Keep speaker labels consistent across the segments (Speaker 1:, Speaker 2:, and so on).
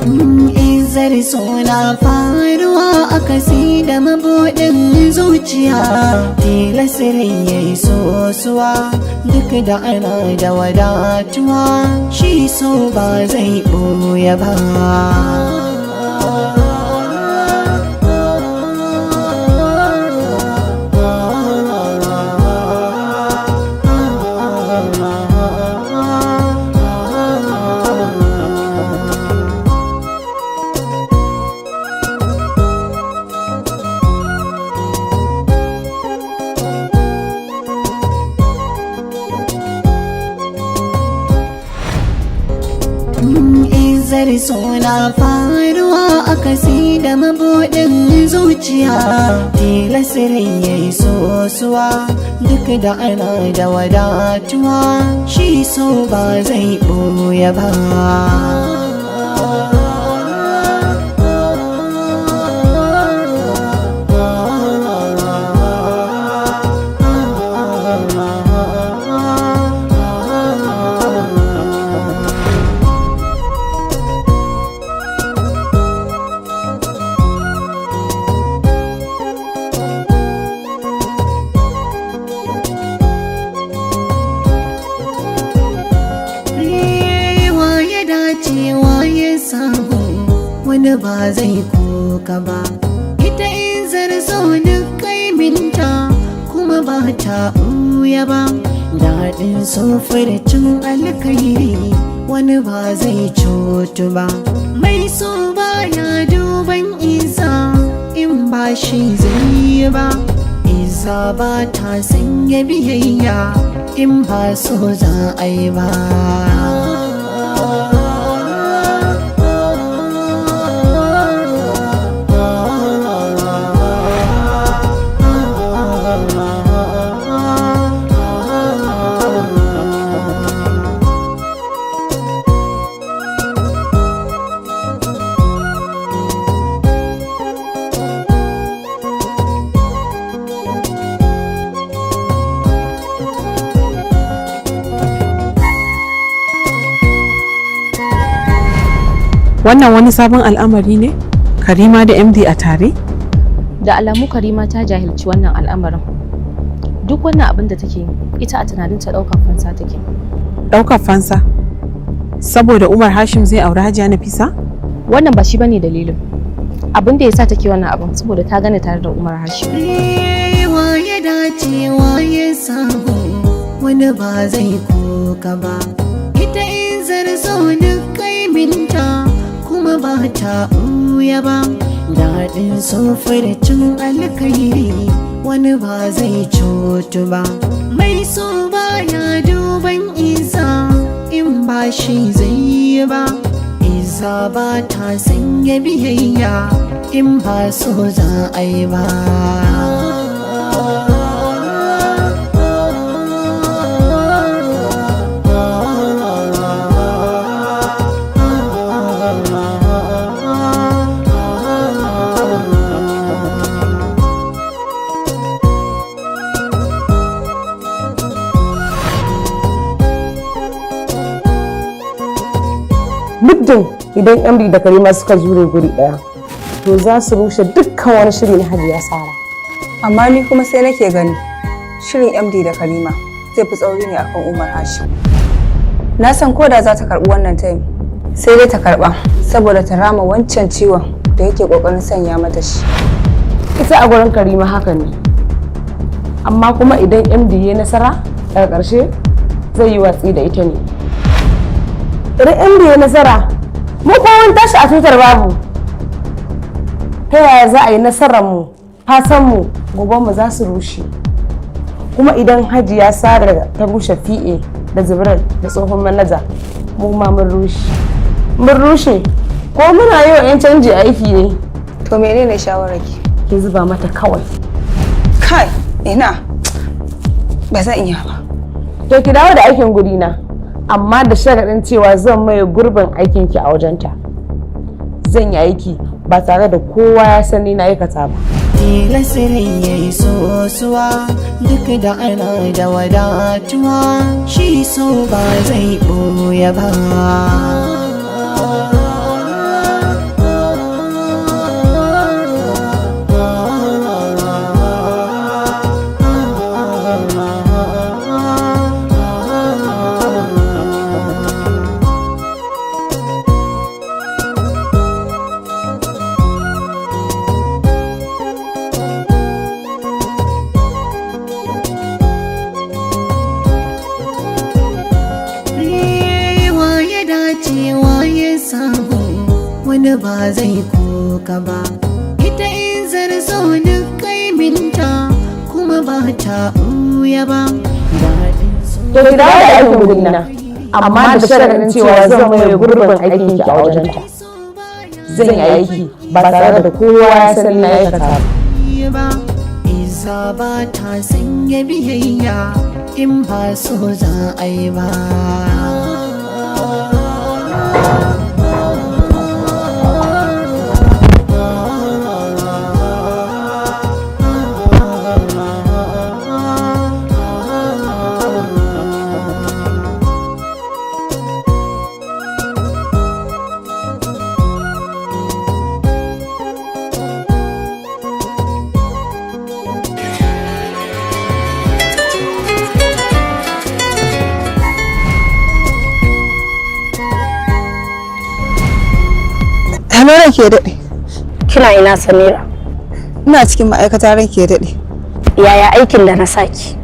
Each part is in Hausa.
Speaker 1: Izar suna faruwa a kasi da mabuɗin zuciya, tilasirin ya yi sosuwa duk da ana da wadatuwa, shi so ba zai ɓoye ba. Izar suna faruwa a kasi da mabuɗin zuciya, tilasirin ya yi sosuwa duk da ana da wadatuwa, shi so ba zai ɓoye ba. Wa ya dace wa ya samu, wani ba zai koka ba. Ita in zarzo duk kaiminta kuma ba ta ɓuya ba. Daɗin cin alkairi, wani ba zai cutu ba. Mai so ba ya duban isa in ba shi zai yi ba. Isa ba ta sanya biyayya in ba so za a yi ba.
Speaker 2: Wannan wani sabon al'amari ne? Karima da MD a tare?
Speaker 3: Da alamu Karima ta jahilci wannan al'amarin. Duk wannan abin da take yi, ita a tunaninta ɗaukar fansa take.
Speaker 2: Ɗaukar fansa? Saboda Umar Hashim zai auri Hajiya Nafisa?
Speaker 3: Wannan ba shi bane dalilin. Abin da yasa take wannan abin, saboda ta gane tare da Umar Hashim.
Speaker 1: Wa ya dace wa ya samu, wani ba zai koka ba. Ita in zarzo duk kaiminta kuma ba ta ɓuya ba. Daɗin cin alkairi, wani ba zai cutu ba. Mai so ba ya duban isa in ba shi zai yi ba. Isa ba ta sanya biyayya in ba so za a yi ba.
Speaker 4: Muddin idan MD da Karima suka zure guri daya, to za su rushe dukkan wani shiri na Hajiya Sara.
Speaker 5: Amma ni kuma sai nake gani shirin MD da Karima zai fi tsauri ne akan Umar Hashim. Na san ko da za ta karbi wannan tayin, sai dai ta karba saboda ta rama wancan ciwon da yake kokarin sanya mata shi.
Speaker 4: Ita a gurin Karima haka ne, amma kuma idan MD ya nasara, daga ƙarshe zai yi watsi da ita ne. Idan MD ya nasara, mu kuma mun tashi a tutar babu. Ta yaya za a yi nasarar mu, fatan mu, goben mu za su rushe? Kuma idan Hajiya Sara ta rushe fi'e da Jibril da tsohon manaja, mu ma mun rushe, mun rushe. Ko muna yi wa 'yan canji aiki ne?
Speaker 5: To, menene shawararki?
Speaker 4: Ki zuba mata kawai.
Speaker 5: Kai, ina, ba zan iya ba.
Speaker 4: To, ki dawo da aikin gurina, amma da sharaɗin cewa zan maye gurbin aikinki a wajenta. Zan yi aiki ba tare da kowa ya san ni na aikata ba.
Speaker 1: Tilasirin ya yi sosuwa duk da ana da wadatuwa, shi so ba zai ɓoye ba. Wani ba zai koka ba. Ita in zarzo duk kaiminta, kuma ba ta ɓuya ba. Daɗin so.
Speaker 4: To ki dawo da aikin gurina, amma da sharaɗin cewa zan maye gurbin aikin ki a wajenta. Zan yi aiki ba tare da kowa ya san na aikata ba.
Speaker 1: Ba Iza ba ta sanya biyayya in ba so za a yi ba.
Speaker 5: Hello, ranki ya daɗe.
Speaker 6: Kina ina, Samira?
Speaker 5: Ina cikin ma'aikata, ranki ya daɗe.
Speaker 6: Yaya aikin da na saki?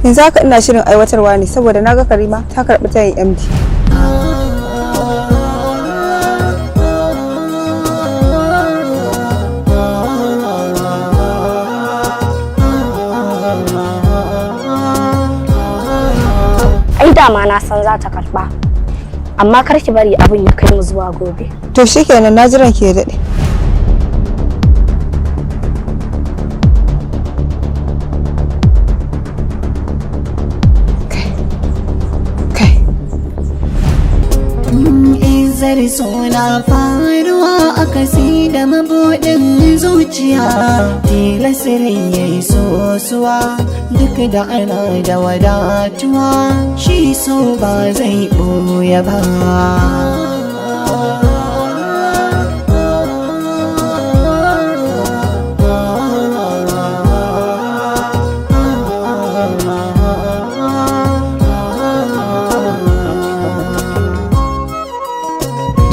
Speaker 5: Yanzu haka ina shirin aiwatarwa ne saboda na ga Karima ta karɓi tayin MD.
Speaker 6: Ai dama na san za ta karba. Amma kar ki bari abin ya kai mu zuwa gobe.
Speaker 5: To shikenan, na ji, ranki ya daɗe. Kai. Kai.
Speaker 1: Izar suna faruwa a kasi da mabuɗin zuciya, tilasirin ya yi sosuwa duk da ana da wadatuwa, shi so ba zai ɓoye ba.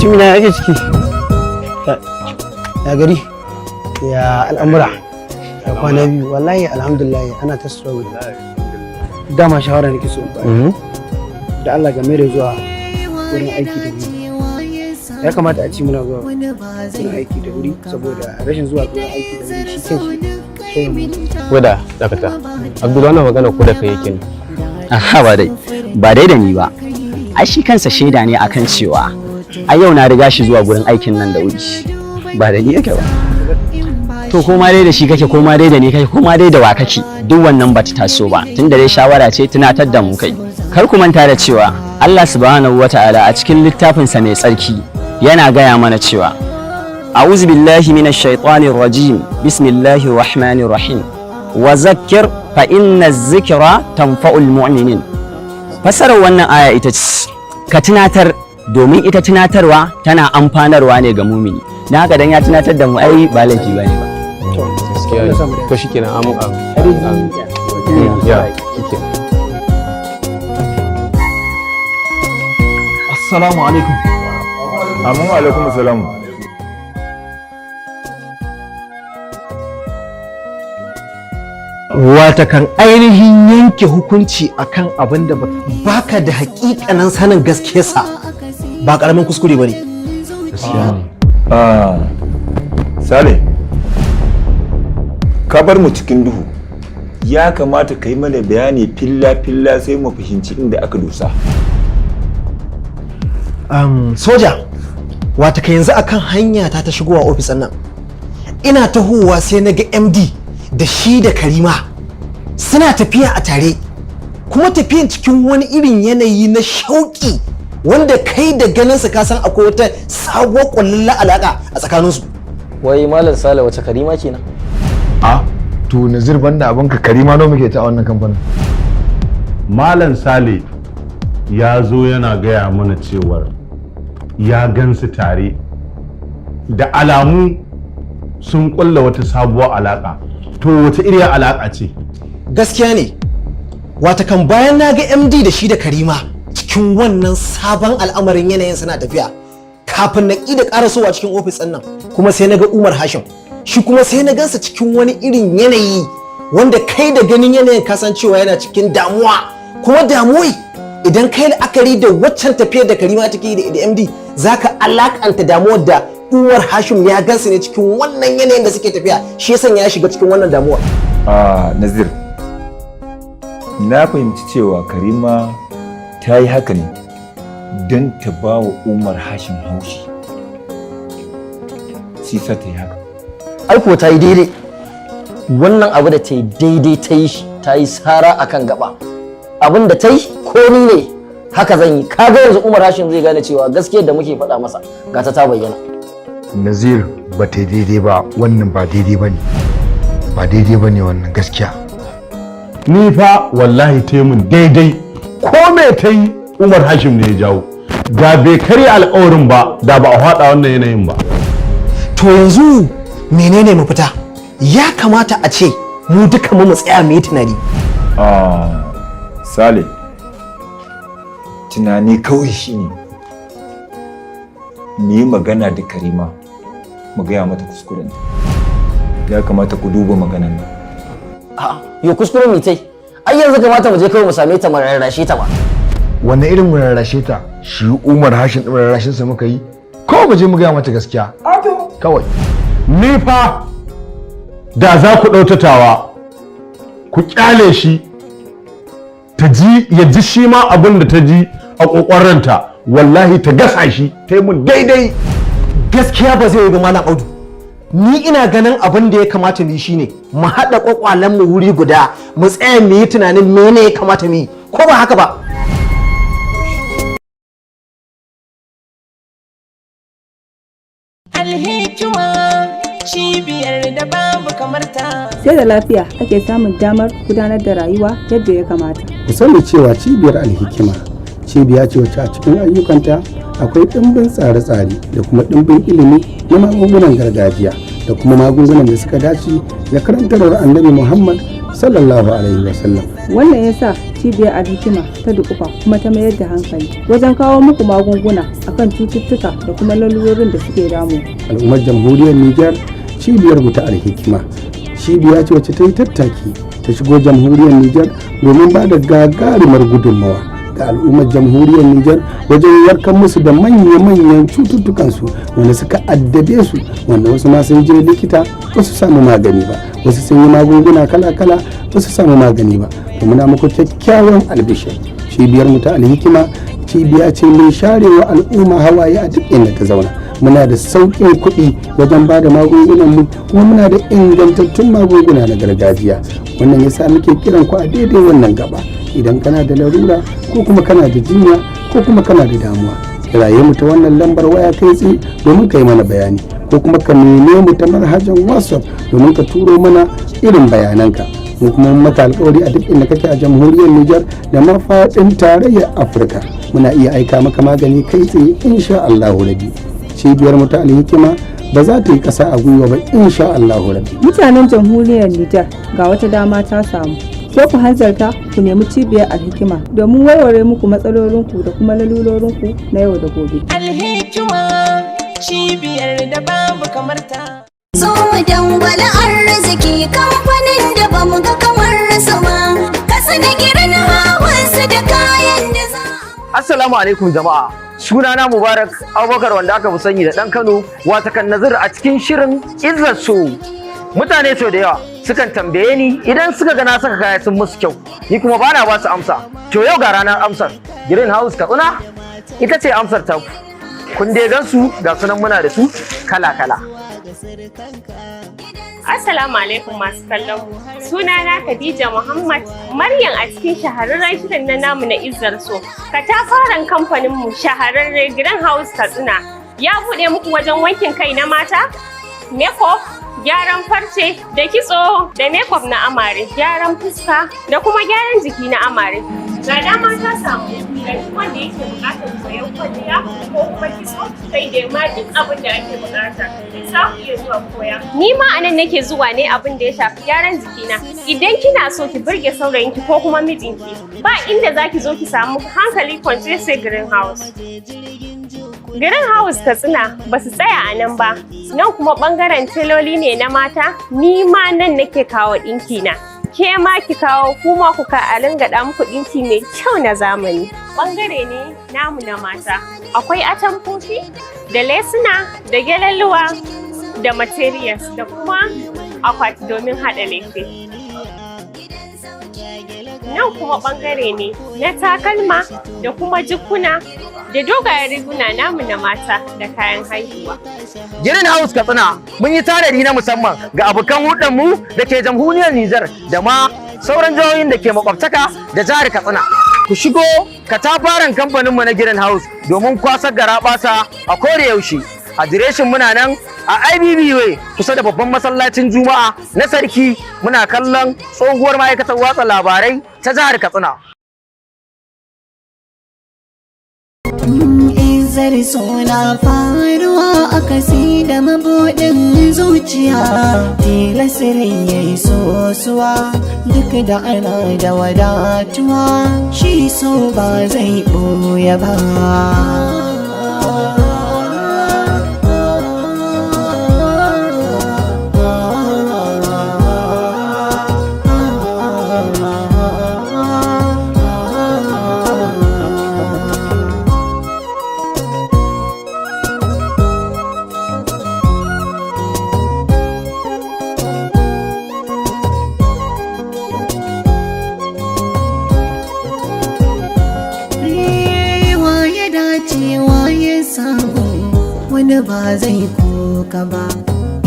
Speaker 7: Jimina, ya ake ciki? Ya gari? Ya al'amura? Ya kwana biyu? Wallahi alhamdulillah, ana ta struggle. Dama shawara nake so in bayar. Da Allah, game da zuwa wurin aiki da wuri. Ya kamata a ci muna zuwa wurin aiki da wuri, saboda rashin zuwa wurin aiki da wuri shi kanshi
Speaker 8: Wada, dakata. Abdul, wannan magana ko da kai yake ne?
Speaker 9: Aha, ba dai da ni ba. Ai shi kansa shaida ne akan cewa a yau na riga shi zuwa gurin aikin nan da wuri. Ba da ni yake ba. To, ko ma dai da shi kake, ko ma dai da ni kake, ko ma dai da wa kake, duk wannan bata taso ba, tunda dai shawara ce tunatar da mu kai. Kar ku manta da cewa Allah Subhanahu wata'ala a cikin littafinsa mai tsarki yana gaya mana cewa: أعوذ بالله من الشيطان الرجيم، بسم الله الرحمن الرحيم، وذكر فإن الذكرى تنفع المؤمنين. Fasarar wannan aya ita ce ka tunatar, domin ita tunatarwa tana amfanarwa ne ga mumini. Na haka, dan ya tunatar da mu, ai ba laifi bane ba.
Speaker 8: To, gaskiya ne. To shikenan, amu amu. Ya, shikenan.
Speaker 10: Assalamu alaikum.
Speaker 11: Amin, alaikum salam.
Speaker 7: Watakan ainihin yanke hukunci akan abin da baka da hakikanin sanin gaskiyarsa ba karamin kuskure bane.
Speaker 8: Gaskiya ne.
Speaker 11: Ah, Sale, ka bar mu cikin duhu. Ya kamata ka yi mana bayani filla-filla, sai mu fahimci inda aka dosa.
Speaker 7: Soja, watakan yanzu akan hanya ta ta shigowa ofis nan. Ina tahowa sai na ga MD da shi da Karima suna tafiya a tare, kuma tafiyan cikin wani irin yanayi na shauƙi wanda kai da ganinsa ka san akwai wata sabuwar ƙwallon alaƙa a tsakaninsu.
Speaker 12: Wai Malam Sale, wace Karima kenan?
Speaker 10: A to, Nazir, banda abinka, Karima nawa muke ta a wannan kamfanin?
Speaker 13: Malam Sale ya zo yana gaya mana cewar ya gansu tare, da alamu sun kulla wata sabuwar alaka. To, wata iriyar alaka ce?
Speaker 7: Gaskiya ne, watakan bayan na ga MD da shi da Karima cikin wannan sabon al'amarin yanayin suna tafiya, kafin na ƙi da ƙarasowa cikin ofis ɗin nan kuma sai na ga Umar Hashim, shi kuma sai na gansa cikin wani irin yanayi wanda kai da ganin yanayin kasancewa yana cikin damuwa. Kuma damuwai, idan kai la'akari da waccan tafiyar da Karima take yi da MD, zaka alakanta damuwar da Umar Hashim ya gansu ne cikin wannan yanayin da suke tafiya, shi yasa ya shiga cikin wannan damuwa.
Speaker 11: A Nazir, na fahimci cewa Karima ta yi haka ne don ta ba wa Umar Hashim haushi, shi sa ta yi haka.
Speaker 12: Ai ko ta yi daidai. Wannan abu da ta yi daidai ta yi shi, ta yi sara akan gaba. Abin da ta yi, ko ni ne haka zan yi. Kaga yanzu Umar Hashim zai gane cewa gaskiyar da muke faɗa masa ga ta ta bayyana.
Speaker 10: Nazir, ba ta yi daidai ba. Wannan ba daidai ba ne, ba daidai ba ne wannan gaskiya.
Speaker 13: Ni fa wallahi ta yi mun daidai. Ko me ta yi, Umar Hashim ne ya jawo. Da bai karya alkawarin ba, da ba a haɗa wannan yanayin ba.
Speaker 7: To yanzu menene mafita? Ya kamata a ce mu duka mu tsaya mu yi tunani.
Speaker 11: A Sale, tunani kawai shine mu yi magana da Karima, mu gaya mata kuskurenta. Ya kamata ku duba maganan nan.
Speaker 12: A'a, yo kuskuren mi tai? Ai yanzu kamata mu je kawai mu same ta mu rarrashe ta ba.
Speaker 10: Wanne irin mu rarrashe ta? Shi Umar Hashim din rarrashin sa muka yi? Kawai mu je mu gaya mata gaskiya kawai.
Speaker 13: Ni fa da za ku ɗautatawa ku kyale shi, ta ji, ya ji shi ma abin da ta ji a ƙoƙon, wallahi ta gasa shi, ta yi mun daidai.
Speaker 7: Gaskiya ba zai yi ba, Malam Audu. Ni ina ganin abin da ya kamata mu yi shine mu haɗa kwakwalen mu wuri guda, mu tsaya mu yi tunanin mene ya kamata mu yi, ko ba haka ba?
Speaker 14: Alhikima, cibiyar da babu kamar ta.
Speaker 5: Sai da lafiya ake samun damar gudanar da rayuwa yadda ya kamata.
Speaker 15: Ku sani cewa cibiyar Alhikima cibiya ce wacce a cikin ayyukanta akwai ɗimbin tsare-tsare da kuma ɗimbin ilimi na magungunan gargajiya da kuma magungunan da suka dace da karantarwar Annabi Muhammad sallallahu alaihi wasallam.
Speaker 5: Wannan ya sa cibiyar Alhikima ta dukufa kuma ta mayar da hankali wajen kawo muku magunguna akan cututtuka da kuma lalurorin da suke damu.
Speaker 15: Al'ummar Jamhuriyar Nijar, cibiyar mu ta Alhikima cibiya ce wacce ta yi tattaki ta shigo Jamhuriyar Nijar domin ba da gagarumar gudunmawa ga al'ummar Jamhuriyar Nijar wajen warkar musu da manya-manyan cututtukansu wanda suka addabe su, wanda wasu ma sun je likita ba su samu magani ba, wasu sun yi magunguna kala-kala ba su samu magani ba. To muna muku kyakkyawan albishir, cibiyar mu ta Alhikima cibiya ce mai sharewa al'umma hawaye a duk inda ta zauna. Muna da sauƙin kuɗi wajen ba da magungunan mu, kuma muna da ingantattun magunguna na gargajiya. Wannan yasa muke kiran ku a daidai wannan gaba: idan kana da larura, ko kuma kana da jinya, ko kuma kana da damuwa, kiraye mu ta wannan lambar waya kai tsaye domin ka yi mana bayani, ko kuma ka neme mu ta manhajar WhatsApp domin ka turo mana irin bayananka. Mu kuma mun maka alkawari, a duk inda kake a Jamhuriyar Nijar da mafaɗin tarayyar Afirka, muna iya aika maka magani kai tsaye insha Allahu Rabi. Cibiyar mu ta Alhikima ba za ta yi ƙasa a gwiwa ba insha Allahu Rabi.
Speaker 5: Mutanen Jamhuriyar Nijar, ga wata dama ta samu. Sai ku hanzarta ku nemi cibiyar Alhikima domin warware muku matsalolinku da kuma lalurorinku na yau da gobe.
Speaker 14: Alhikima, cibiyar da babu kamar ta.
Speaker 16: Zo mu dangwala arziki, kamfanin da bamu ga kamar su ba. Kasa na girin hawansu da kayan da za.
Speaker 12: Assalamu alaikum jama'a. Sunana Mubarak Abubakar, wanda aka fi sani da ɗan Kano, watakan Nazir a cikin shirin Izzar So. Mutane sau da yawa sukan tambaye ni idan suka ga na saka kaya sun musu kyau, ni kuma bana ba su amsa. To yau ga ranar amsar. Green House Katsina ita ce amsar taku. Kun dai gan su, ga sunan muna da su kala-kala.
Speaker 17: Assalamu alaikum masu kallon mu. Sunana Khadija Muhammad Maryam a cikin shahararren shirin na namu na Izzar So. Katafaren kamfanin mu shahararre Green House Katsina ya buɗe muku wajen wankin kai na mata, makeup, gyaran farce da kitso da makeup na amare, gyaran fuska da kuma gyaran jiki na amare. Ga dama ta samu ga duk wanda yake buƙatar koyon kwalliya ko kuma kitso, kai da ma duk abin da ake buƙata. Duk za ku iya zuwa koya. Ni ma anan nake zuwa ne abin da ya shafi gyaran jikina. Idan kina so ki burge saurayinki ko kuma mijinki, ba inda za ki zo ki samu hankali kwance sai Green House. Green House Katsina ba su tsaya a nan ba, nan kuma bangaren teloli ne na mata, ni ma nan nake kawo ɗinki na. Ke ma ki kawo, kuma ku ka a ringa muku ɗinki mai kyau na zamani. ɓangare ne namu na mata. Akwai atamfofi da lesuna da gyalalluwa da materials da kuma akwati domin haɗa lefe. Nan kuma ɓangare ne na takalma da kuma jikuna da dogayen riguna namu na mata da kayan haihuwa.
Speaker 12: Green House Katsina mun yi tanadi na musamman ga abokan mu da ke jamhuriyar Nijar da ma sauran jihohin da ke makwabtaka da jihar Katsina. Ku shigo katafaren kamfaninmu na Green House domin kwasar garaɓasa a kore yaushe. Adireshin muna nan a IBB Way kusa da babban masallacin Juma'a na Sarki, muna kallon tsohuwar ma'aikatar watsa labarai ta jihar Katsina.
Speaker 1: Izar suna faruwa a kasi da mabuɗin zuciya, tilasirin ya yi sosuwa duk da ana da wadatuwa, shi so ba zai ɓoye ba. Wa ya dace, wa ya samu, wani ba zai koka ba.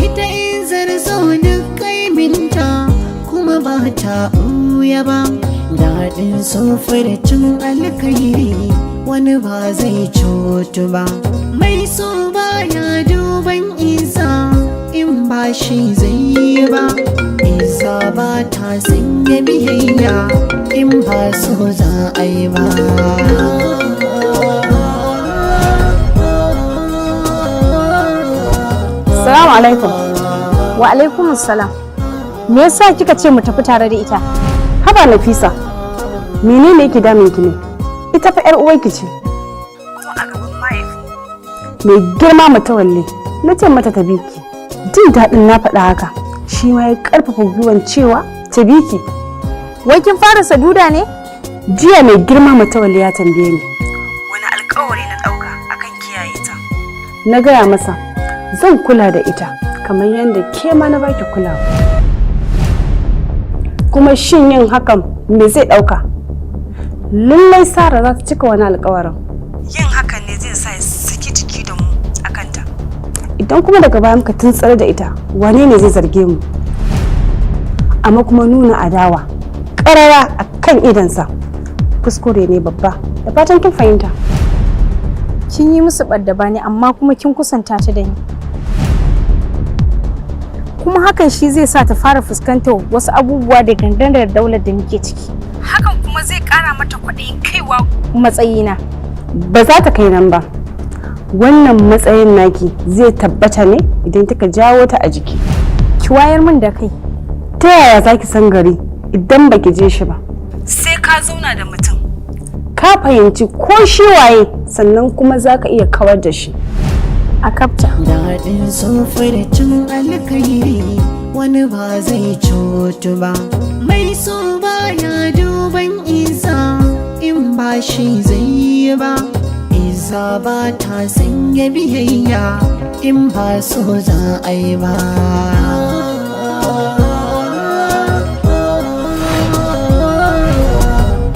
Speaker 1: Ita in zarzo duk kaiminta kuma ba ta ɓuya ba. Daɗin cin alkairi wani ba zai cutu ba. Mai so baya duban isa in ba shi zai yi ba. Isa ba ta sanya biyayya in ba so za a yi ba.
Speaker 6: Salamu alaikum. Wa alaikum salam. Me yasa kika ce mu tafi tare da ita?
Speaker 4: Haba Nafisa, menene yake damun ki ne? Ita fa yar uwarki ce. Kuma a gaban mahaifi. Mai girma Matawalle, na ce mata ta bi ki. Jin daɗin na faɗa haka, shi ma ya ƙarfafa gwiwan cewa ta bi ki.
Speaker 6: Wai kin fara saduda ne?
Speaker 4: Jiya mai girma Matawalle ya tambaye ni. Wani alƙawari na ɗauka akan kiyaye ta? Na gaya masa zan kula da ita kamar yadda ke ma na baki kulawa. Kuma shin yin hakan me zai ɗauka? Lallai Sara za ta cika wani alkawarin. Yin hakan ne zai sa ya saki jiki da mu a kanta. Idan kuma daga baya muka tuntsar da ita, wane ne zai zarge mu? Amma kuma nuna adawa ƙarara a kan idansa kuskure ne babba, da fatan kin fahimta.
Speaker 6: Kin yi musu ɓadda bani, amma kuma kin kusanta ta da ni. Kuma hakan shi zai sa ta fara fuskantar wasu abubuwa da gandanar daular da muke ciki.
Speaker 4: Hakan kuma zai ƙara mata kwaɗayin kaiwa
Speaker 6: matsayina.
Speaker 4: Ba za ta kai nan ba. Wannan matsayin naki zai tabbata ne idan kika jawo ta a jiki.
Speaker 6: Ki wayar min da kai.
Speaker 4: Ta yaya za ki san gari idan baki je shi ba? Sai ka zauna da mutum, ka fahimci ko shi waye, sannan kuma za ka iya kawar da shi.
Speaker 6: A kapta.
Speaker 1: Daɗin cin alkairi wani ba zai cutu ba. Mai so baya duban isa in ba shi zai yi ba. Isa ba ta sanya biyayya in ba so za a yi ba.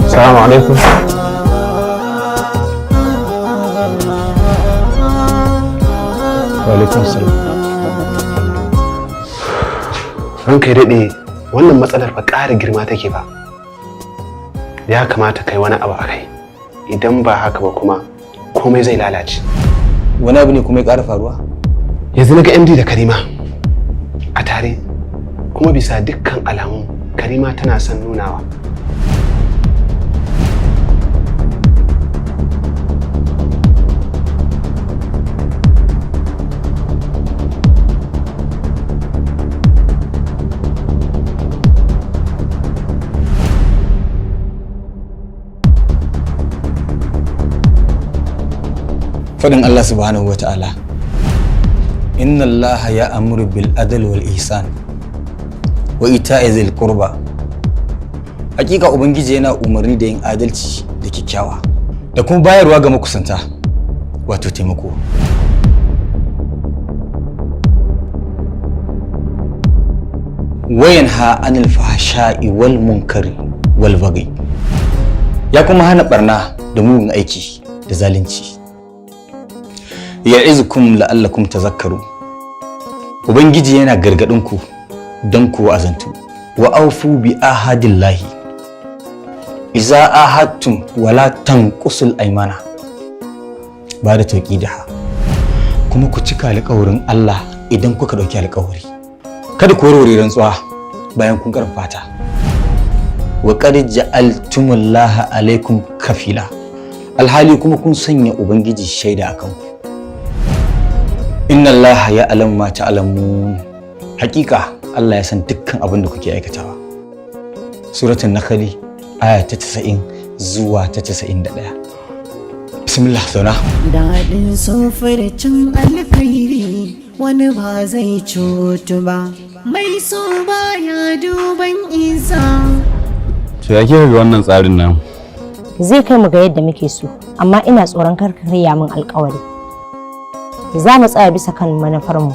Speaker 8: Assalamu alaikum. Wa alaikum salam.
Speaker 18: Ranka ya daɗe, wannan matsalar ba ƙara girma take ba. Ya kamata kai wani abu a kai. Idan ba haka ba kuma komai zai lalace.
Speaker 11: Wani abu ne kuma ya ƙara faruwa?
Speaker 18: Yanzu na ga MD da Karima a tare, kuma bisa dukkan alamu Karima tana son nunawa.
Speaker 19: Faɗin Allah subhanahu wa ta'ala, "Inna Allah ya amuru bil adl wal ihsan wa ita'i zil qurba." Hakika Ubangiji yana umarni da yin adalci da kyakkyawa. Da kuma bayarwa ga makusanta, wato taimako. Wayanha anil fahsha'i wal munkari wal baghi. Ya kuma hana barna da mugun aiki da zalunci. Ya'izukum la'allakum tazakkaru. Ubangiji yana gargadin ku don ku wa'azantu. Wa aufu bi ahadillahi iza ahadtum wala tanqusul aymana ba da tauqidaha. Kuma ku cika alƙawarin Allah idan kuka dauki alƙawari. Kada ku warware rantsuwa bayan kun karfafa ta. Wa qad ja'altumullaha alaikum kafila. Alhali kuma kun sanya Ubangiji shaida akan ku. Inna Allaha ya'lamu ma ta'lamun. Hakika Allah ya san dukkan abin da kuke aikatawa. Suratul Nahl aya ta 90 zuwa ta 91. Bismillah, zauna.
Speaker 1: Daɗin cin alkhairi wani ba zai cutu ba. Mai so baya duban isa.
Speaker 20: To ya kika ga wannan tsarin nan?
Speaker 6: Zai kai mu ga yadda muke so, amma ina tsoron kar ka karya min alkawari. Za mu tsaya bisa kan manufarmu,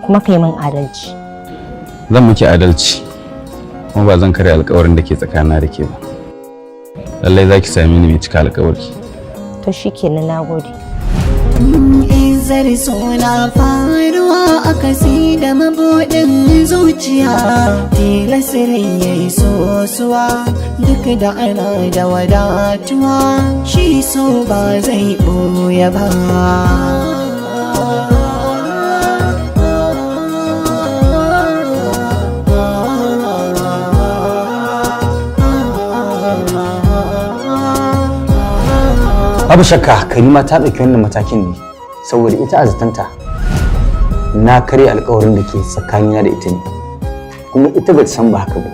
Speaker 6: kuma kai min adalci.
Speaker 20: Zan miki adalci, kuma ba zan karya alkawarin da ke tsakanina da ke ba. Lallai za ki sami ni mai cika alkawari.
Speaker 6: To shikenan, nagode.
Speaker 1: Izar suna faruwa a kasi da mabuɗin zuciya, tilasirin ya yi sosuwa duk da ana da wadatuwa, shi so ba zai ɓoye ba.
Speaker 19: Babu shakka Karima ta ɗauki wannan matakin ne saboda ita a zatanta na karya alkawarin da ke tsakanina da ita ne, kuma ita ba ta san ba haka ba.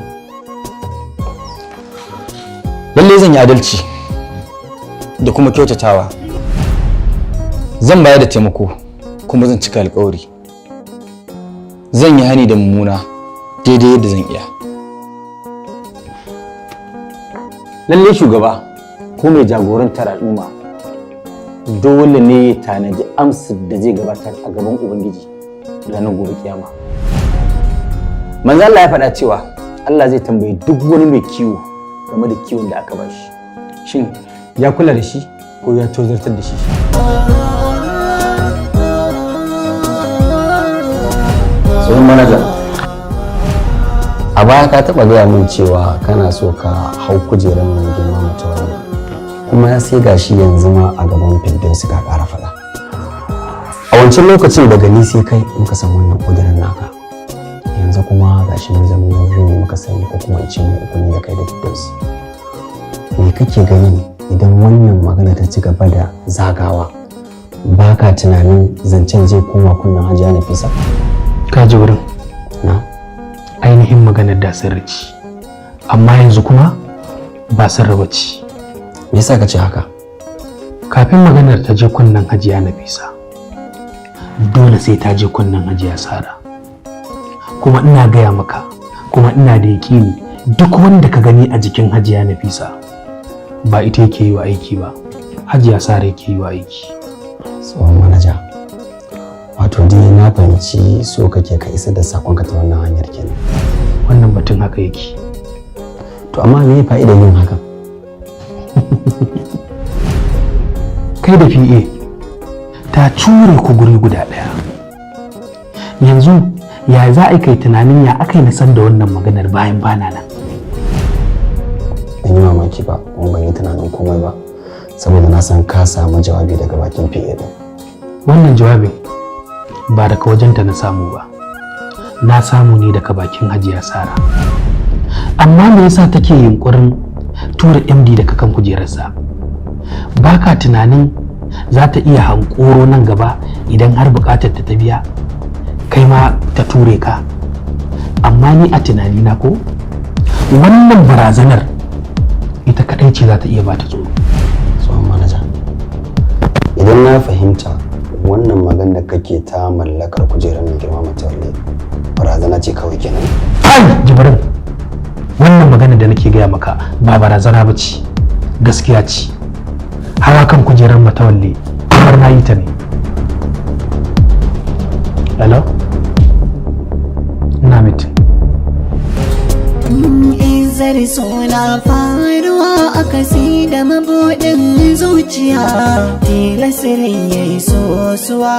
Speaker 19: Lallai zan yi adalci da kuma kyautatawa. Zan bayar da taimako kuma zan cika alkawari. Zan yi hani da mummuna daidai yadda zan iya. Lallai shugaba ko mai jagorantar al'umma dole ne ya tanaji amsar da zai gabatar a gaban Ubangiji ranar gobe kiyama. Manzo Allah ya faɗa cewa Allah zai tambayi duk wani mai kiwo game da kiwon da aka bashi. Shin ya kula da shi ko ya tozartar da shi?
Speaker 8: Tsohon manaja, a baya ka taɓa gaya min cewa kana so ka hau kujerar mai girma mutuwa, kuma sai gashi yanzu ma a gaban Firdausi ka ƙara faɗa. A wancan lokacin daga ni sai kai muka san wannan ƙudurin naka, yanzu kuma gashi mun zama mu biyu ne muka sani, ko kuma in ce mu uku ne da kai da Firdausi. Me kake gani idan wannan magana ta ci gaba da zagawa? Ba ka tunanin zancen zai koma kunnen Hajiya Nafisa?
Speaker 21: Ka ji wurin
Speaker 8: na
Speaker 21: ainihin maganar da sirri ce, amma yanzu kuma ba sirri ba ce.
Speaker 8: Me yasa ka ce haka?
Speaker 21: Kafin maganar ta je kunnen Hajiya Nafisa, dole sai ta je kunnen Hajiya Sara. Kuma ina gaya maka, kuma ina da yaƙini, duk wanda ka gani a jikin Hajiya Nafisa ba ita yake yi wa aiki ba, Hajiya Sara yake yi wa aiki.
Speaker 8: Tsohon manaja, wato dai na fahimci so kake ka isar da sakonka ta wannan hanyar kenan.
Speaker 21: Wannan batun haka yake.
Speaker 8: To amma me fa'idar yin hakan?
Speaker 21: Kai da PA ta cure ku guri guda ɗaya. Yanzu ya za a kai tunanin ya aka yi na san da wannan maganar bayan bana nan?
Speaker 8: Ban yi mamaki ba, kuma ban yi tunanin komai ba, saboda na san ka samu jawabi daga bakin PA din.
Speaker 21: Wannan jawabin ba daga wajenta na samu ba, na samu ne daga bakin Hajiya Sara. Amma me yasa take yunkurin tura MD daga kan kujerarsa? Ba ka tunanin za ta iya hankoro nan gaba idan har bukatar ta biya, kai ma ta ture ka? Amma ni a tunanina ko wannan barazanar ita kadai ce za ta iya bata tsoro.
Speaker 8: Tsohon manaja, idan na fahimta wannan magana kake ta mallakar kujerar mai girma Matawalle barazana ce kawai kenan?
Speaker 21: Ai Jibrin, wannan magana da nake gaya maka ba barazana ba ce, gaskiya ce. Hawa kan kujerar Matawalle kamar na yi ta ne. Hello, ina meeting.
Speaker 1: Izar suna faruwa a kasi da mabuɗin zuciya, tilasirin ya yi sosuwa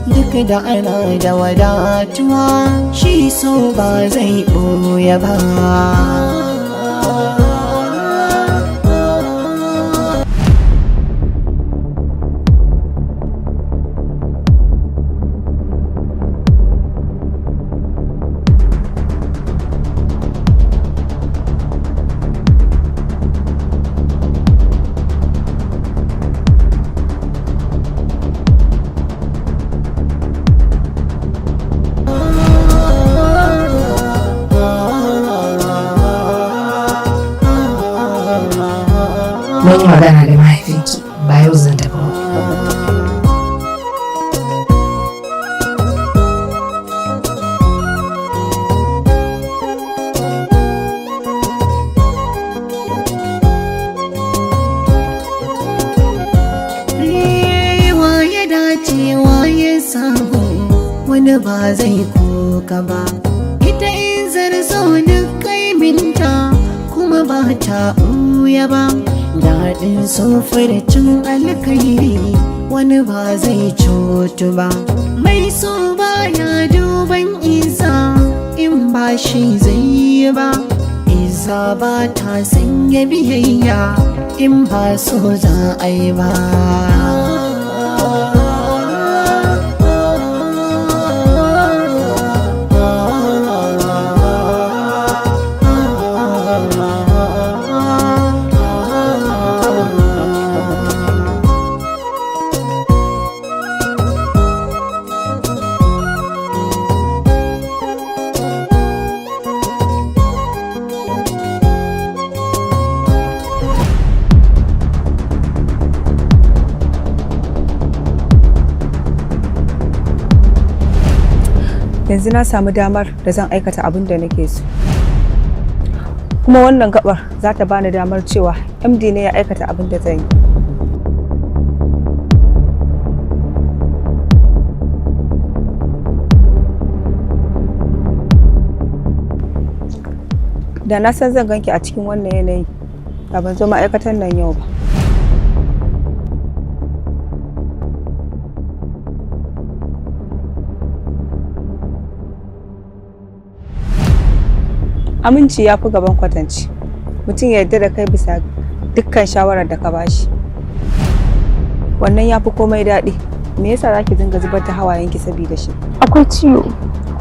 Speaker 1: duk da ana da wadatuwa, shi so ba zai ɓoye ba.
Speaker 2: Mun yi magana da mahaifinki, ba yau zan tafi ba.
Speaker 1: Wa ya dace, wa ya samu, wani ba zai koka ba. Ita in zarzo duk kaiminta kuma ba ta ɓuya ba. Daɗin cin alkairi wani ba zai cutu ba. Mai so ba ya duban isa in ba shi zai yi ba. Isa ba ta sanya biyayya in ba so za a yi ba.
Speaker 5: Yanzu na samu damar da zan aikata abin da nake so, kuma wannan gabar za ta bani damar cewa MD ne ya aikata abin da zan yi. Da na san zan ganki a cikin wannan yanayin, da ban zo ma'aikatan nan yau ba. Aminci ya fi gaban kwatanci. Mutum ya yarda da kai bisa dukkan shawarar da ka bashi, wannan ya fi komai daɗi. Me yasa zaki dinga zubar da hawayenki saboda shi?
Speaker 17: Akwai ciwo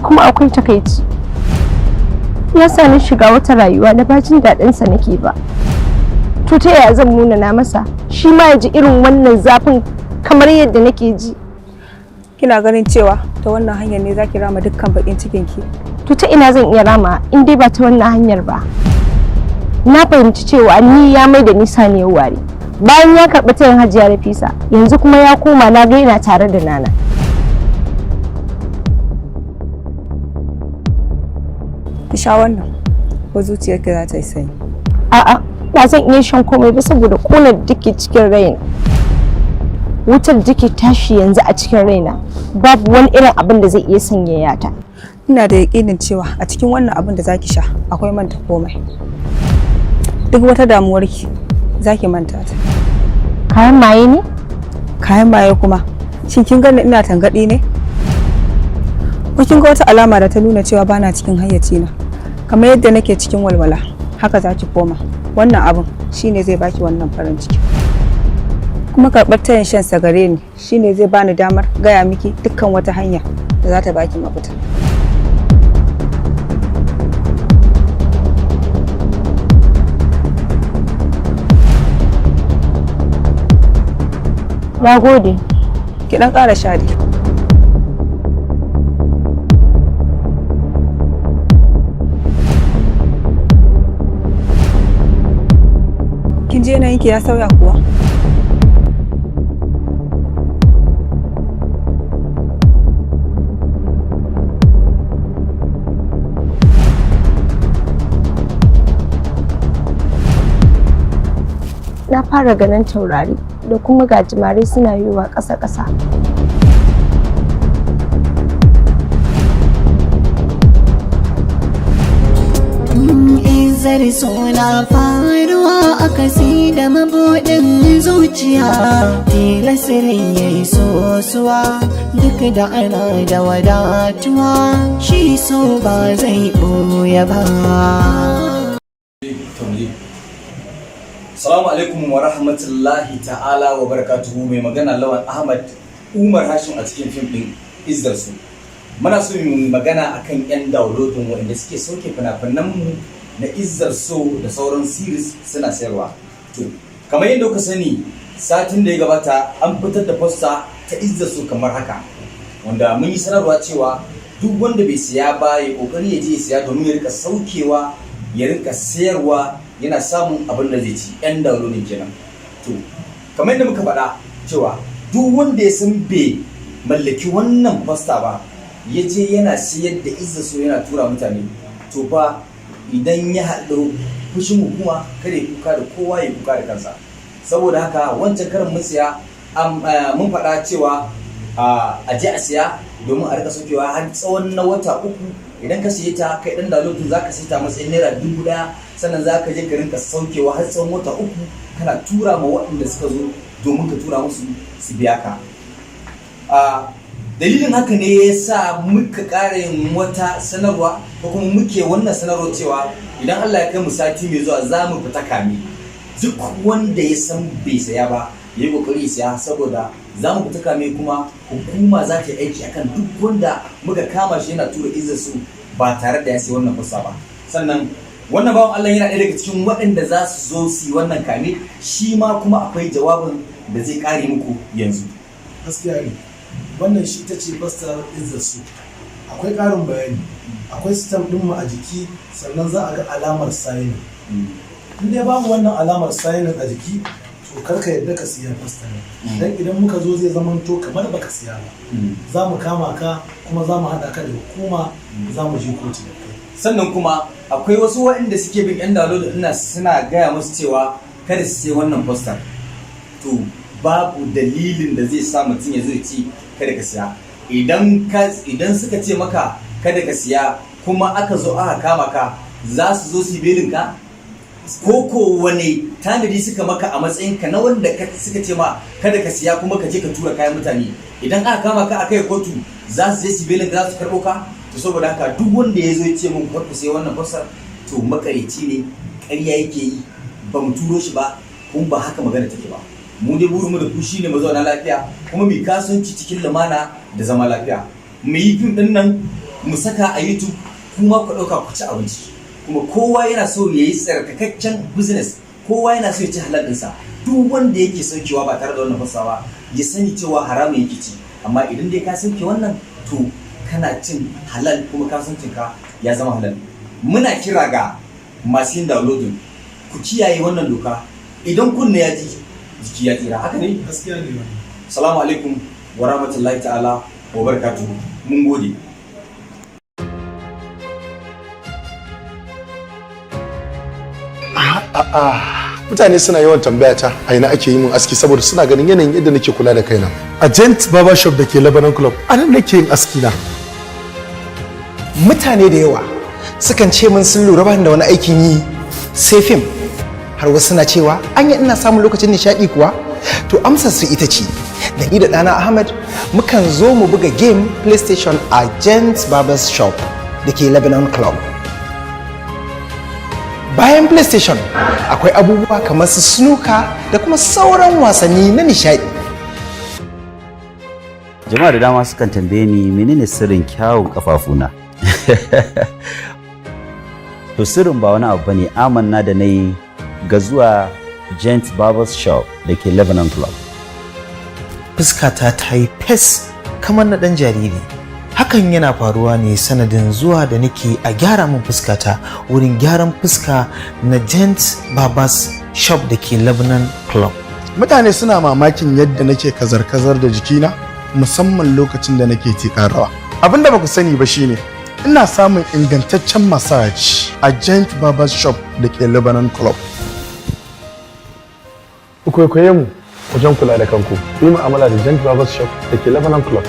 Speaker 17: kuma akwai takaici. Ya sa ni shiga wata rayuwa da ba jin daɗinsa nake ba. To, ta yaya zan munana masa shi ma ya ji irin wannan zafin kamar yadda nake ji?
Speaker 5: Kina ganin cewa ta wannan hanyar ne zaki rama dukkan bakin cikinki?
Speaker 17: To, ta ina zan iya rama in dai ba ta wannan hanyar ba? Na fahimci cewa ni ya mai da ni saniyar ware. Bayan ya karɓi tayin Hajiya Nafisa, yanzu kuma ya koma na ga yana tare da Nana.
Speaker 5: Ki sha wannan ko zuciyarki za ta yi sanyi.
Speaker 17: A'a, ba zan iya shan komai ba saboda ƙunar da ke cikin raina, wutar da ke tashi yanzu a cikin raina, babu wani irin abin da zai iya sanyaya ta.
Speaker 5: Ina da yaƙinin cewa a cikin wannan abin da zaki sha akwai manta komai. Duk wata damuwarki zaki manta ta.
Speaker 17: Kayan maye ne?
Speaker 5: Kayan maye kuma? Shin kin gani ina tangaɗi ne? Ko kin ga wata alama da ta nuna cewa bana cikin hayyacina? Kamar yadda nake cikin walwala, haka zaki koma. Wannan abin shine zai baki wannan farin ciki. Kuma karɓar tayin shan sa gare ni shine zai bani damar gaya miki dukkan wata hanya da za ta baki mafita.
Speaker 17: Na gode.
Speaker 5: Ki dan ƙara sha dai. Kin ji yanayinki ya sauya kuwa?
Speaker 17: Na
Speaker 3: Fara ganin taurari da kuma gajimare suna yiwa ƙasa-ƙasa.
Speaker 1: Izar suna faruwa a kasi da mabuɗin zuciya, tilasirin ya yi sosuwa duk da ana da wadatuwa, shi so ba zai ɓoye ba.
Speaker 19: Salamu alaikum wa rahmatullahi ta'ala wa barakatuhu. Mai magana Lawan Ahmad Umar Hashim a cikin fim ɗin Izzar Su. Muna so mu magana akan 'yan downloading waɗanda suke sauke fina-finan mu na Izzar So da sauran series suna sayarwa. To, kamar yadda kuka sani, satin da ya gabata an fitar da poster ta Izzar So kamar haka. Wanda mun yi sanarwa cewa duk wanda bai siya ba ya kokari ya je ya siya domin ya rika saukewa, ya rinka sayarwa, yana samun abin da zai ci, yan downloading kenan. To, kamar yadda muka faɗa cewa duk wanda ya san bai mallaki wannan poster ba, ya je yana sayar da Izzar So yana tura mutane, to fa idan ya haɗu fushin hukuma, kada ya kuka da kowa, ya kuka da kansa. Saboda haka wancan karin mun siya, mun faɗa cewa a je a siya domin a rika saukewa har tsawon na wata 3. Idan ka siye ta, kai dan downloading, zaka siye ta matsayin ₦1,000, sannan zaka je ka rinka saukewa har tsawon wata 3, kana tura ma waɗanda suka zo domin ka tura musu su biya ka. Dalilin haka ne ya sa muka ƙara yin wata sanarwa, ko kuma muke wannan sanarwa cewa idan Allah ya kai mu sati mai zuwa za mu fita kame. Duk wanda ya san bai saya ba ya yi kokari ya saya, saboda za mu fita kame kuma hukuma za ta yi aiki akan duk wanda muka kama shi yana tura Izzar Su ba tare da ya sayi wannan poster ba. Sannan wannan bawan Allah yana ɗaya daga cikin waɗanda za su zo su yi wannan kame, shi ma kuma akwai jawabin da zai ƙare muku yanzu.
Speaker 22: Gaskiya ne, wannan shi ta ce poster Izzar Su. Akwai ƙarin bayani, akwai stamp ɗinmu a jiki, sannan za a ga alamar signing. In dai babu wannan alamar signing a jiki, to kar ka yadda ka siya poster ne, dan idan muka zo zai zamanto kamar baka siya ba. Za mu kama ka kuma za mu haɗa ka da hukuma, za mu je kotu da kai.
Speaker 19: Sannan kuma akwai wasu waɗanda suke bin yan download ina suna gaya musu cewa kada su sai wannan poster. To, babu dalilin da zai sa mutum ya zo ya ce kada ka siya. Idan suka ce maka kada ka siya kuma aka zo aka kama ka, za su zo su yi belin ka? Ko wane tanadi suka maka a matsayin ka na wanda suka ce ma kada ka siya kuma ka je ka tura kayan mutane? Idan aka kama ka aka yi kotu, za su je su belin ka, za su karɓo ka? To, saboda haka duk wanda ya zo ya ce mun kar ku sai wannan poster, to makareci ne, ƙarya yake yi. Ba mu turo shi ba kuma ba haka magana take ba. Mu dai burinmu da ku shine mu zauna lafiya kuma mu kasuwanci cikin lumana da zama lafiya. Mu yi fim din nan mu saka a YouTube, kuma ku ɗauka ku ci abinci. Kuma kowa yana so ya yi tsarkakakken business, kowa yana so ya ci halal ɗinsa. Duk wanda yake saukewa ba tare da wannan poster ba, ya sani cewa haramun yake ci. Amma idan dai ka sauke wannan, to kana cin halal kuma kasuwancinka ya zama halal. Muna kira ga masu yin downloading, ku kiyaye wannan doka. Idan kunne ya ji, jiki ya tsira, haka ne?
Speaker 22: Gaskiya ne wannan.
Speaker 19: Salamu alaikum wa rahmatullahi ta'ala wa barakatuhu. Mun gode.
Speaker 13: A'a, mutane suna yawan tambaya ta a ina ake yi mun aski, saboda suna ganin yanayin yadda nake kula da kaina. A Gent Barber Shop da ke Lebanon Club, a nan nake yin aski na.
Speaker 7: Mutane da yawa sukan ce min sun lura bani da wani aikin yi sai fim, har wasu suna cewa anya ina samun lokacin nishaɗi kuwa? To, amsar su ita ce da ni da ɗana Ahmad mukan zo mu buga game PlayStation a Gents Barbers Shop da ke Lebanon Club. Bayan PlayStation akwai abubuwa kamar su snooker da kuma sauran wasanni na nishaɗi.
Speaker 23: Jama'a da dama sukan tambaye ni menene sirrin kyawun kafafuna. To, sirrin ba wani abu bane, amanna da nayi ga zuwa Gent Barbers Shop da ke Lebanon Club.
Speaker 24: Fuskata ta yi fes kamar na ɗan jariri. Hakan yana faruwa ne sanadin zuwa da nake a gyara min fuskata wurin gyaran fuska na Gent Barbers Shop da ke Lebanon Club.
Speaker 13: Mutane suna mamakin yadda nake kazar-kazar da jikina, musamman lokacin da nake tiƙar rawa. Abin da baku sani ba shine ina samun ingantaccen massage a Gent Barbers Shop da ke Lebanon Club.
Speaker 9: Ku kwaikwaye mu wajen kula da kanku. Ku yi mu'amala da Gent Barbers Shop da ke Lebanon Club.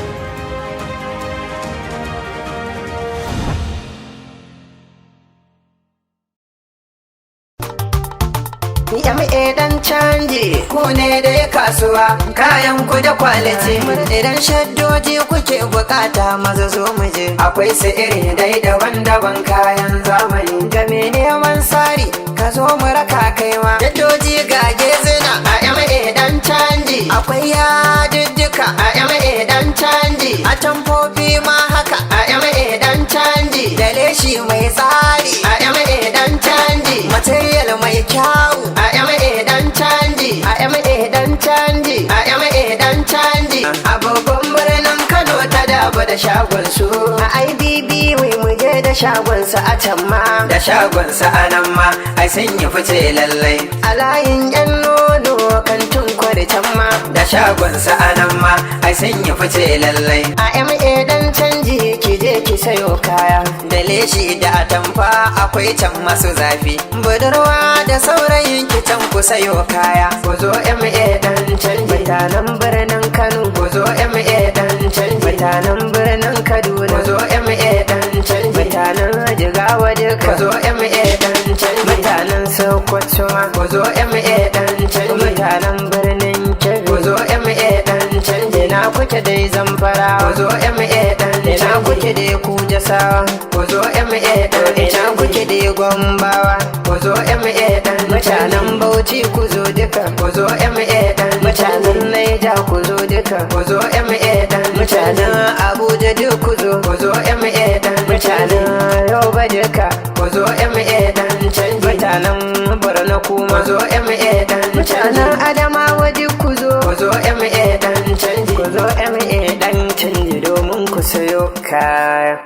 Speaker 10: MA dan canji ku ne dai kasuwa, kayan ku da quality. Idan shaddoji kuke bukata, maza zo mu je. Akwai su iri dai daban-daban, kayan zamani. Ga me neman sari, ka zo mu raka kaiwa. Shaddoji ga gezina a MA dan canji. Akwai yadiddika a MA dan canji. A tamfofi ma haka a MA dan canji. Da leshi mai tsari a MA dan canji. Material mai kyawu a MA dan canji. A MA dan canji. A MA dan canji. A babban birnin Kano ta daba da shagon su. A IBB wai mu je da shagon su a can ma. Da shagon su a nan ma ai sun yi fice lallai. A layin yan nono kantin kwari can ma. Da shagon su a nan ma ai sun yi fice lallai. A MA dan canji ki je ki sayo kaya. Da leshi da atamfa akwai can masu zafi. Budurwa da saurayin ki can ku sayo kaya. Ku zo MA dan canji. Mutanen birnin Kano, ku zo MA dan canji. Mutanen birnin Kaduna, ku zo MA dan canji. Mutanen Jigawa duka, ku zo MA dan canji. Mutanen Sokoto ma, ku zo MA dan canji. Mutanen birnin Kebbi, ku zo MA dan canji. Na kuke dai Zamfara, ku zo MA dan canji. Na kuke dai Kujasawa, ku zo MA dan canji. Na kuke dai Gombawa, ku zo MA dan. Mutanen Bauchi ku zo duka, ku zo MA dan. Mutanen Naija ku zo duka, ku zo MA dan. Mutanen Abuja duk ku zo, ku zo MA dan. Mutanen Yobe duka, ku zo MA dan canji. Mutanen Borno kuma, ku zo MA dan. Mutanen Adamawa duk ku zo, ku zo MA dan canji. Ku zo MA dan canji domin ku sayo kaya.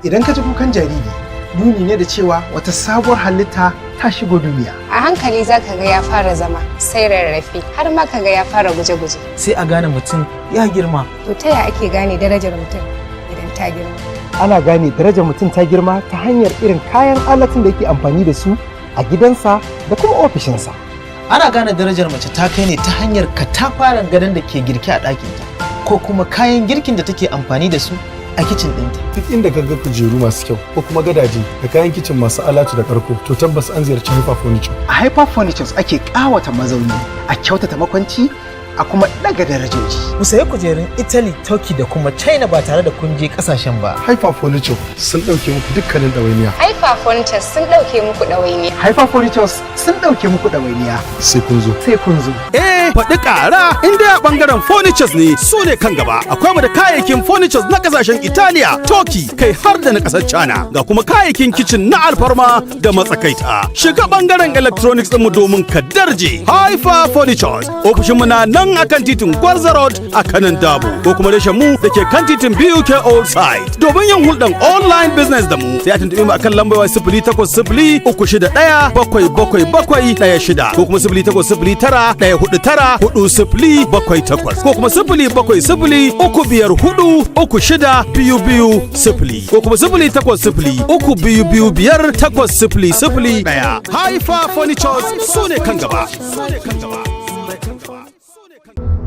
Speaker 7: Idan ka ji kukan jariri, nuni ne da cewa wata sabuwar halitta ta shigo duniya.
Speaker 14: A hankali za ka ga ya fara zama, sai rarrafe, har ma ka ga ya fara guje-guje.
Speaker 24: Sai a gane mutum ya girma.
Speaker 14: To ta ya ake gane darajar mutum idan ta girma?
Speaker 7: Ana gane darajar mutum ta girma ta hanyar irin kayan alatin da yake amfani da su a gidansa da kuma ofishinsa.
Speaker 24: Ana gane darajar mace ta kai ne ta hanyar katafaren gadon da ke girke a ɗakinta ko kuma kayan girkin da take amfani da su a kicin ɗinta.
Speaker 9: Duk inda ka ga kujeru masu kyau ko kuma gadaje da kayan kicin masu alatu da karko, to tabbas an ziyarci Hyper Furniture.
Speaker 7: A Hyper Furnitures ake ƙawata mazauni, a kyautata makwanci, a kuma ɗaga darajoji.
Speaker 24: Ku sayi kujerun Italy, Turkey da kuma China ba tare da kun je ƙasashen ba.
Speaker 9: Hyper Furniture sun ɗauke muku dukkanin ɗawainiya.
Speaker 14: Haifa Furnitures sun ɗauke muku ɗawainiya.
Speaker 7: Hyper Furnitures sun ɗauke muku ɗawainiya.
Speaker 9: Sai kun zo.
Speaker 7: Sai kun zo.
Speaker 15: Eh, faɗi ƙara in dai a ɓangaren furnitures ne, su ne kan gaba. Akwai mu da kayayyakin furnitures na ƙasashen Italiya, Turkey, kai har da na ƙasar China. Ga kuma kayayyakin kicin na alfarma da matsakaita. Shiga ɓangaren electronics ɗinmu domin ka darje. Haifa Furnitures, ofishinmu na nan akan titin Gwarza Road a kanan Dabo, ko kuma reshen mu da ke kan titin BUK Old Site. Domin yin hulɗan online business da mu, sai a tuntuɓe mu akan lambar 08036177716 ko kuma 08091494078 ko kuma 07035436220 ko kuma 08032258001. Haifa Furnitures su ne kan gaba.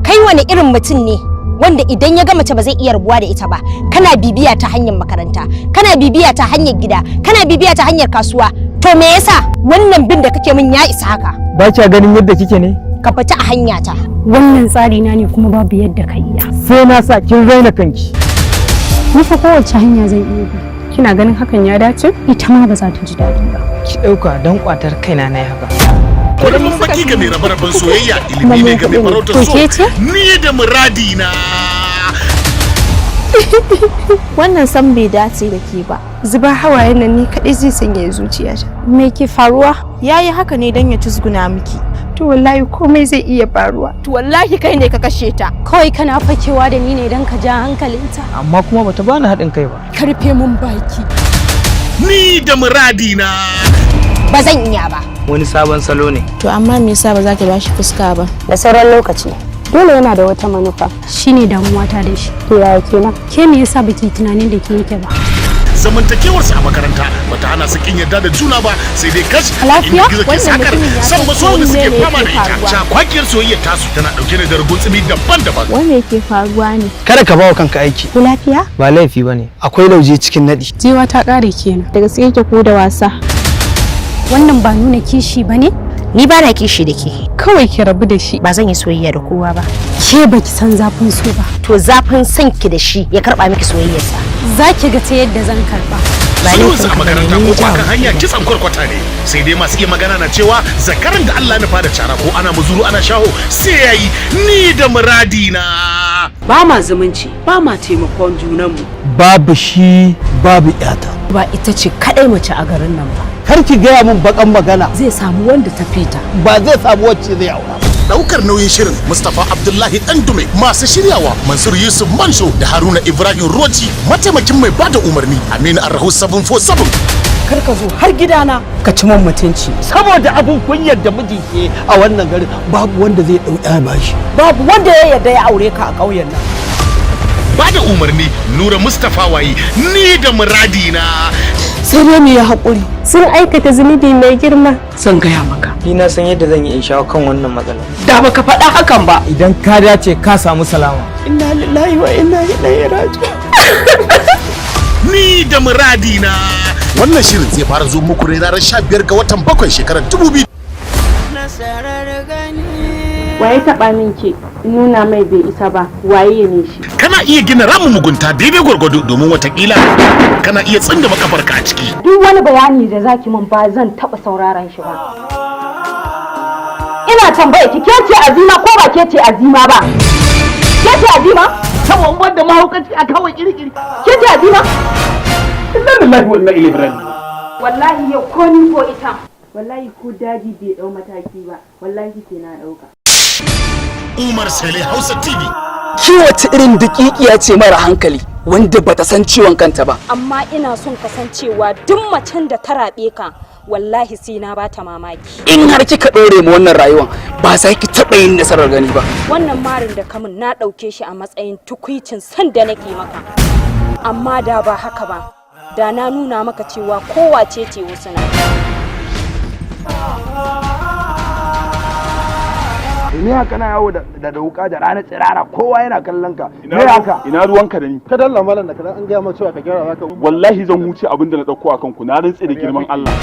Speaker 6: Kai wani irin mutum ne wanda idan ya ga mace ba zai iya rabuwa da ita ba? Kana bibiya ta hanyar makaranta, kana bibiya ta hanyar gida, kana bibiya ta hanyar kasuwa. To me yasa wannan bin da kake min ya isa haka?
Speaker 11: Ba kya ganin yadda kike ne?
Speaker 6: Ka fita a hanya ta.
Speaker 25: Wannan tsari na ne kuma babu yadda ka iya.
Speaker 11: Sai na sa kin raina kanki.
Speaker 25: Ni fa kowace hanya zan iya bi. Kina ganin hakan ya dace? Ita ma ba za ta ji daɗi ba.
Speaker 2: Ki ɗauka don ƙwatar kaina na yi haka.
Speaker 26: Kurmin baki ga mai rabe-raben soyayya, ilimi ne ga mai farautar
Speaker 25: To
Speaker 26: so.
Speaker 25: ke ce?
Speaker 26: Ni da muradi na.
Speaker 3: Wannan san bai dace da ke ba.
Speaker 25: Zubar hawayen nan ni kaɗai zai sanya zuciyata.
Speaker 3: Me ke faruwa? Yayi haka ne don ya cizguna miki.
Speaker 25: To wallahi komai zai iya faruwa.
Speaker 3: To wallahi kai ne ka kashe ta.
Speaker 25: Kawai kana fakewa da ni ne don ka ja hankalinta.
Speaker 2: Amma kuma bata bani haɗin kai ba.
Speaker 25: Karfe mun baki.
Speaker 26: Ni da muradi na.
Speaker 6: Ba zan iya ba.
Speaker 2: Wani sabon salo ne.
Speaker 3: To amma me yasa ba za ki bashi fuska ba?
Speaker 6: Da sauran lokaci.
Speaker 25: Dole yana da wata manufa. Shine damuwata da shi. To yaya kenan? Ke me yasa baki tunanin da ke yake ba?
Speaker 26: Zamantakewarsu a makaranta bata hana su kin yarda da juna ba, sai dai kash,
Speaker 25: Lafiya?
Speaker 26: inda gizo ke
Speaker 25: Wannan
Speaker 26: sakar
Speaker 25: mutumin ya
Speaker 26: san
Speaker 25: san
Speaker 26: maso wanda
Speaker 25: ko
Speaker 26: suke
Speaker 25: mene
Speaker 26: fama da
Speaker 25: yake
Speaker 26: ita.
Speaker 25: faruwa.
Speaker 26: Cakwakiyar soyayyar tasu tana dauke ne da rugunsumi daban-daban.
Speaker 3: Wai me ke faruwa ne?
Speaker 7: Kada ka bawa kanka aiki.
Speaker 3: Ku lafiya?
Speaker 7: Ba laifi bane, akwai lauje cikin nadi.
Speaker 25: Jiwa ta ƙare kenan.
Speaker 3: Da gaske yake ko da wasa?
Speaker 25: Wannan ba nuna kishi ba ne?
Speaker 6: Ni ba na kishi da ke.
Speaker 25: Kawai ki rabu da shi.
Speaker 6: Ba zan yi soyayya da kowa ba.
Speaker 25: Ke baki san zafin so ba.
Speaker 6: To zafin son ki da shi ya karba miki soyayyarsa.
Speaker 25: Za ki ga ta yadda zan karba.
Speaker 26: Sulhunsu a makaranta ko kuwa kan hanya kitsan kwarkwata ne, sai dai masu iya magana na cewa zakaran da Allah nufa da cara, ko ana muzuru ana shaho sai yayi. Ni da muradi na.
Speaker 4: Ba ma zumunci, ba ma taimakon junanmu.
Speaker 7: Babu shi babu yata.
Speaker 4: Ba ita ce kadai mace a garin nan ba.
Speaker 7: Kar ki gaya min bakan magana.
Speaker 4: Zai samu wanda ta fita.
Speaker 7: Ba zai samu wacce zai aura.
Speaker 26: Daukar nauyin shirin Mustapha Abdullahi Dandume, masu shiryawa Mansur Yusuf Mansho da Haruna Ibrahim Roji, mataimakin mai bada umarni Aminu Arrahu 747.
Speaker 4: Kar ka zo har gidana ka ci man mutunci.
Speaker 7: Saboda abun kunyar da miji ke a wannan garin, babu wanda zai dau ya bashi.
Speaker 4: Babu wanda ya yarda ya aure ka a ƙauyen nan.
Speaker 26: Bada umarni Nura Mustapha Wayi. Ni da muradi na.
Speaker 4: Sai dai mu yi haƙuri.
Speaker 3: Sun aikata zunubi mai girma.
Speaker 4: Zan gaya maka.
Speaker 8: Ni na san yadda zan yi in shawo kan wannan matsalar.
Speaker 4: Da baka faɗa hakan ba.
Speaker 8: Idan ka dace ka samu salama.
Speaker 7: Inna lillahi wa inna ilaihi raji'un.
Speaker 26: Ni da muradi na. Wannan shirin zai fara zo muku ne ranar 15 ga watan 7 shekarar 2000.
Speaker 3: Waye taɓa min ke? Nuna mai bai isa ba. Waye ne shi?
Speaker 26: Kana iya gina ramin mugunta daidai gwargwado, domin watakila kana iya tsindama kafarka a ciki.
Speaker 6: Duk wani bayani da zaki min ba zan taɓa sauraron shi ba. Ina tambaya ki, ke ce Azima ko ba ke ce Azima ba? Ke ce Azima?
Speaker 7: Saboda wanda mahaukaci a kawai kirkiri.
Speaker 6: Ke ce Azima?
Speaker 7: Inna lillahi wa inna ilaihi raji'un.
Speaker 6: Wallahi yau ko ni ko ita.
Speaker 3: Wallahi ko daji bai dau mataki ba, wallahi sai na dauka.
Speaker 26: Umar Sale, Hausa TV.
Speaker 12: Ki wace irin daƙiƙiya ce mara hankali wanda bata san ciwon kanta ba?
Speaker 6: Amma ina son kasancewa duk macen da ta raɓe ka, wallahi sai na bata mamaki.
Speaker 12: In har kika ɗore mu wannan rayuwan, ba za ki taɓa yin nasarar gani ba.
Speaker 6: Wannan marin da kamun na ɗauke shi a matsayin tukwicin san da nake maka. Amma da ba haka ba, da na nuna maka cewa kowace ce wasu na.
Speaker 16: Me haka na yawo da wuka da rana tsirara, kowa yana kallon ka? Me haka?
Speaker 18: Ina ruwanka da ni?
Speaker 9: Ka dalla malam, da kadan an gaya ma cewa ka gyara zaka.
Speaker 18: Wallahi zan huce abin da na dauko akan ku, na rantse da girman Allah.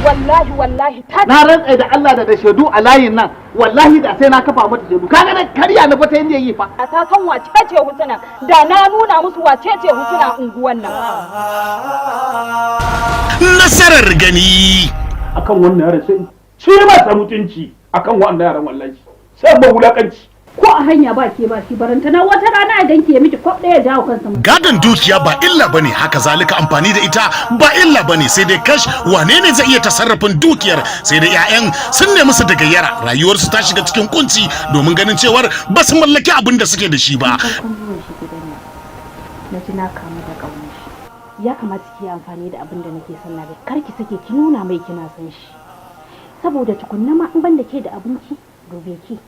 Speaker 6: Wallahi wallahi ta
Speaker 16: Na rantse da Allah da shaidu a layin nan, wallahi da sai na kafa mata shaidu. Kaga da karya na fata yanda yi fa.
Speaker 6: Ta san wace ce Husna, da na nuna musu wace ce Husna unguwan nan.
Speaker 26: Nasarar gani.
Speaker 18: Akan wannan yaran sai ci masa mutunci, akan wannan yaran wallahi sai ba wulakanci.
Speaker 20: Ko a hanya ba ke ba shi, barantana wata rana idan ke miki kwab ɗaya jawo kansa.
Speaker 26: Gadon dukiya ba illa bane, haka zalika amfani da ita ba illa bane, sai dai kash, wane ne zai iya tasarrafin dukiyar? Sai dai 'ya'yan sun nemi su da gayyara, rayuwarsu ta shiga cikin kunci domin ganin cewar ba su mallaki abin da suke da shi ba.
Speaker 20: Farkon zuwan shi gidan nan na ji na kamu da ƙaunar shi. Ya kamata ki yi amfani da abin da nake son na, kar ki sake ki nuna mai kina son shi, saboda tukunna ma in ban da ke da abinki, dube ki,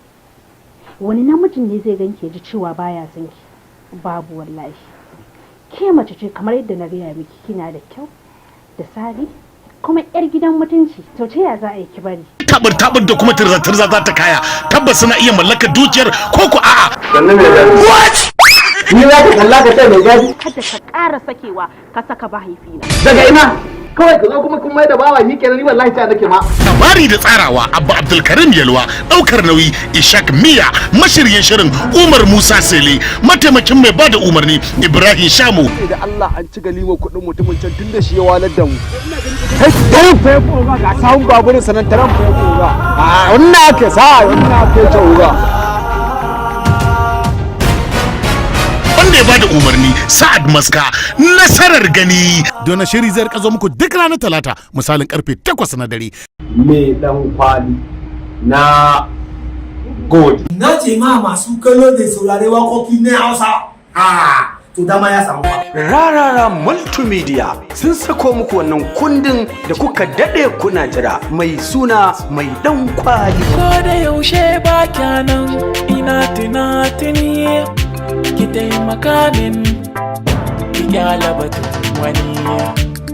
Speaker 20: wani namijin ne zai ganki ya ji cewa baya son ki? Babu wallahi. Ke mace ce kamar yadda na gaya miki, kina da kyau da sari kuma yar gidan mutunci, to ta ya za a yi ki bari?
Speaker 26: Tabur tabur da kuma tirza tirza za ta kaya, tabbas suna iya mallakar dukiyar ko ku a'a?
Speaker 7: What? Ni za ka kalla ka ce mai gadi?
Speaker 20: Kada ka ƙara sakewa ka saka mahaifina.
Speaker 16: Daga ina kawai ka zo kuma kun mai da bawa ni kenan? Ni wallahi ta nake ma.
Speaker 26: Labari da tsarawa Abba Abdulkarim Yalwa, daukar nauyi Ishak Miya, mashiryin shirin Umar Musa Sele, mataimakin mai bada umarni Ibrahim Shamu.
Speaker 16: Da Allah an ci galima kuɗin mutumin can tun da shi ya walar da mu. Kai tarin fa ya koga, ga sahun baburin sanan, tarin fa ya koga. A wannan ake sa, wannan ake ta uga.
Speaker 26: Wanda ya bada umarni Sa'ad Maska. Nasarar gani. Dona shiri zai rika zo muku duk ranar Talata misalin karfe 8 na dare.
Speaker 16: Me dan kwali na gode.
Speaker 22: Na ce ma masu kallo da saurare waƙoƙi na Hausa. Ah, to dama ya samu.
Speaker 27: Rarara Multimedia sun sako muku wannan kundin da kuka dade kuna jira mai suna Mai Dan Kwali.
Speaker 28: Ko da yaushe ba kyanan ina tunatuni, ki taimaka min ki Kyala batun wani.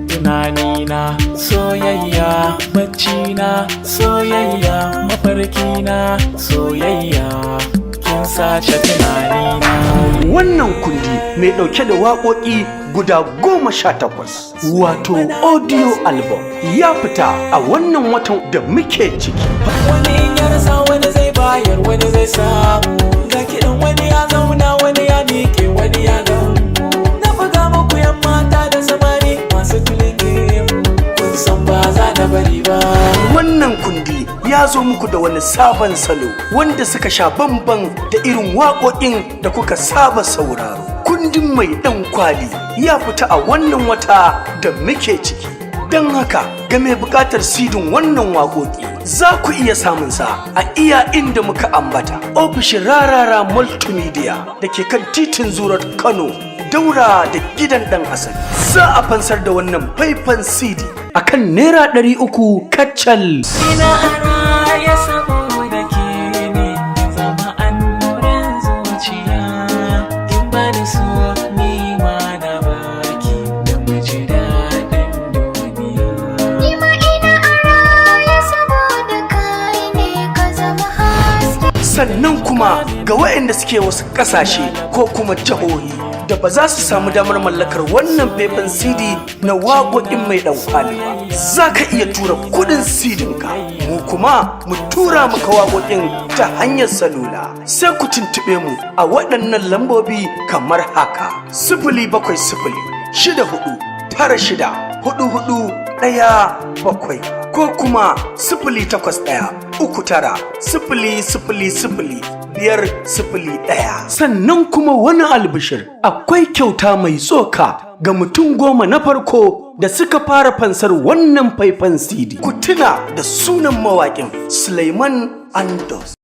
Speaker 28: Tunani na soyayya, bacci na soyayya, mafarki na soyayya. Kin sace tunani na.
Speaker 27: Wannan kundi mai ɗauke da waƙoƙi guda 18, wato audio album, ya fita a wannan watan da muke ciki.
Speaker 28: Wani in ya rasa, wani zai bayar, wani zai samu. Ga kiɗan wani ya zauna, wani ya miƙe, wani ya gamu. Na buga muku yan mata da samari masu tulike, kun san ba za na bari ba.
Speaker 27: Wannan kundi ya zo muku da wani sabon salo wanda suka sha bamban da irin waƙoƙin da kuka saba sauraro. Kundin Mai Ɗan Kwali ya fita a wannan wata da muke ciki. Don haka, ga mai buƙatar sidin wannan waƙoƙi, za ku iya samunsa a iya inda muka ambata. Ofishin Rarara Multimedia da ke kan titin Zurat Kano, daura da gidan ɗan Hassan. Za a fansar da wannan faifan CD a kan ₦300 kacal.
Speaker 28: Ina a raye saboda ke ne, zama annurin zuciya. Kin bani so, ni ma na baki, da mu ji daɗin duniya.
Speaker 1: Ni ma ina a raye saboda kai ne, ka zama haske.
Speaker 27: Sannan kuma ga waɗanda suke wasu ƙasashe ko kuma jihohi da ba za su samu damar mallakar wannan faifan CD na waƙoƙin Mai Ɗan Kwali ba, za ka iya tura kuɗin CD-nka, mu kuma mu tura maka waƙoƙin ta hanyar salula. Sai ku tuntuɓe mu a waɗannan lambobi kamar haka: 07064964417, ko kuma 08139000501. Sannan kuma wani albishir, akwai kyauta mai tsoka ga mutum 10 na farko da suka fara fansar wannan faifan CD. Ku tuna da sunan mawaƙin, Suleiman Andos.